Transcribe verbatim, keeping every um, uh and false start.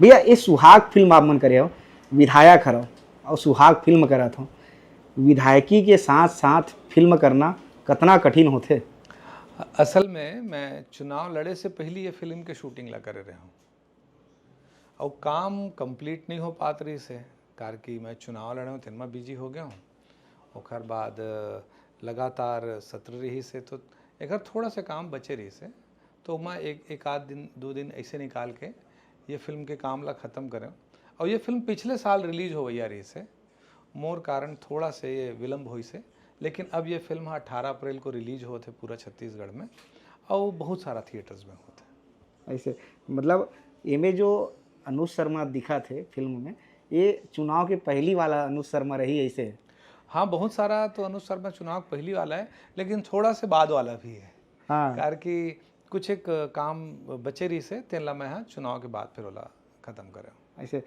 भैया, ये सुहाग फिल्म आप मन करे हो, विधायक हरो और सुहाग फिल्म करत हो, विधायकी के साथ साथ फिल्म करना कतना कठिन होथे? असल में मैं चुनाव लड़े से पहले ये फिल्म के शूटिंग ला करे रहे हूँ और काम कंप्लीट नहीं हो पात रहिस हे, कार कि मैं चुनाव लड़े हूँ, तेन में बिजी हो गया हूँ। ओकर बाद लगातार सत्र रहिस हे, तो एकर थोड़ा सा काम बचे रहिस हे, तो मैं एक एक आध दिन, दो दिन ऐसे निकाल के ये फिल्म के काम ला ख़त्म करें। और ये फिल्म पिछले साल रिलीज होवैया रहिस हे, मोर कारण थोड़ा से ये विलम्ब होइस हे, लेकिन अब ये फिल्म हा अठारह अप्रैल को रिलीज होत हे पूरा छत्तीसगढ़ में, और बहुत सारा थिएटर्स में होत हे। ऐसे, मतलब, एमे जो अनुज शर्मा दिखत हे फिल्म में, ये चुनाव के पहली वाला अनुज शर्मा रही ऐसे? हाँ, बहुत सारा तो अनुज शर्मा चुनाव के पहली वाला है, लेकिन थोड़ा से बाद वाला भी है। हाँ। कार कि कुछ एक काम बचे रहिस हे, तेन ला मैं हा चुनाव के बाद फिर ओला खत्म करे। ऐसे,